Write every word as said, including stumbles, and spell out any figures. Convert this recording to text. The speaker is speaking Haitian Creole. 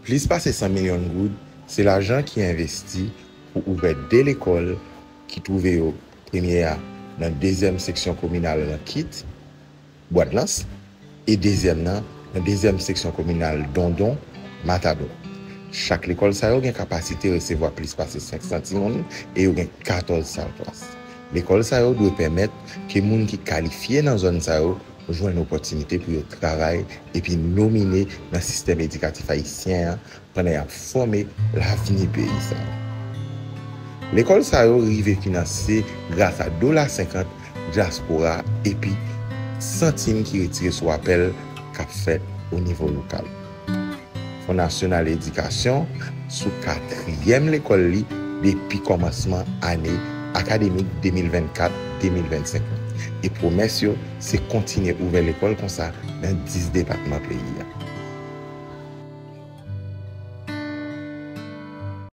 Plis pase san milyon goud, se lajan ki envesti pou ouvè de lekòl ki twouve yo, premye a nan dezyèm seksyon kominal nan Kit, Bwadlans, e dezyèm nan nan dezyèm seksyon kominal Dondon, Matador. Chak lekòl sa yo gen kapasite resevwa plis pase senk san timoun e yo gen katòz sal klas. Lekòl sa yo dwe pèmèt ke moun ki kalifye nan zòn sa yo jwenn opòtinite pou yo travay epi nomine nan sistèm edikatif ayisyen an pandan y ap fòme lavni peyi sa a. Lekòl sa yo rive finanse gras a dola senkant dyaspora epi santim ki retire sou apèl k ap fèt o nivo lokal. Fon Nasyonal Edikasyon sou katriyèm lekòl li depi kòmansman ane akademik de mil vennkat de mil vennsenk lan. E pwomès yo se kontinye ouvè lekòl konsa nan dis depatman peyi a.